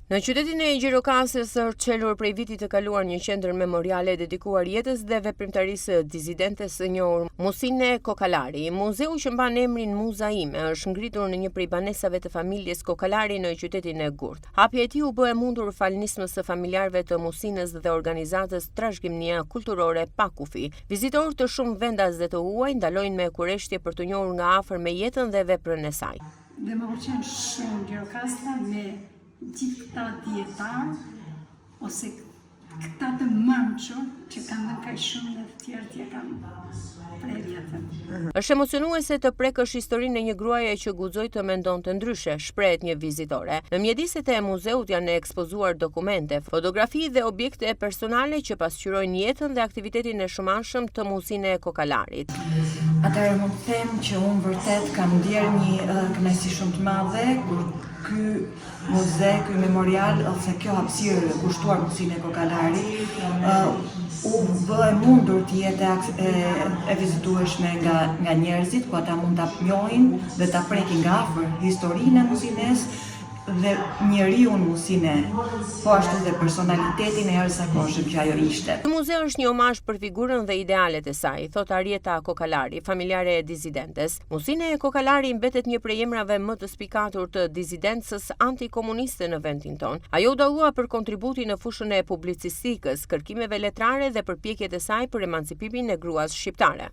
Në qytetin e Gjirokastrës është çelur prej vitit të kaluar një qendër memoriale dedikuar jetës dhe veprimtarisë së dizidentes së njohur Musine Kokalari. Muzeu që mban emrin Muza ime është ngritur në një prej banesave të familjes Kokalari në qytetin e Gurtë. Hapja e tij u bë e mundur falë nismës së familjarëve të Musinës dhe organizatës Trashëgimia Kulturore Pa Kufi. Vizitorë të shumtë vendas dhe të huaj ndalojnë me kureshtje për t'u njohur nga afër me jetën dhe veprën e saj. Dhe më pëlqen shumë Gjirokastra me gjithë këta dijetarë ose këta të mençur që kanë dhënë kaq shumë dhe të tjerët ia kanë prerë jetën. Është emocionuese të prekësh historinë e një gruaje që guxoi të mendonte ndryshe, shprehet një vizitore. Në mjediset e muzeut janë ekspozuar dokumente, fotografi dhe objekte personale që pasqyrojnë jetën dhe aktivitetin e shumanshëm të Musine Kokalarit. Atëherë mund të them që unë vërtet kam ndjerë një kënaqësi shumë të madhe kur Ky muze, ky memorial ose kjo hapësirë kushtuar Musine Kokalarit u bë e mundur të jetë e, e vizitueshme nga nga njerëzit, ku ata mund ta njohin dhe ta prekin nga afër historinë e Musines dhe njeriun Musine, po ashtu dhe personalitetin e jashtëzakonshëm që ajo ishte. Ky muze është një omazh për figurën dhe idealet e saj, thotë Arjeta Kokalari, familjare e dizidentes. Musine Kokalari mbetet një prej emrave më të spikatur të dizidencës antikomuniste në vendin tonë. Ajo u dallua për kontributin në fushën e publicistikës, kërkimeve letrare dhe përpjekjet e saj për emancipimin e gruas shqiptare.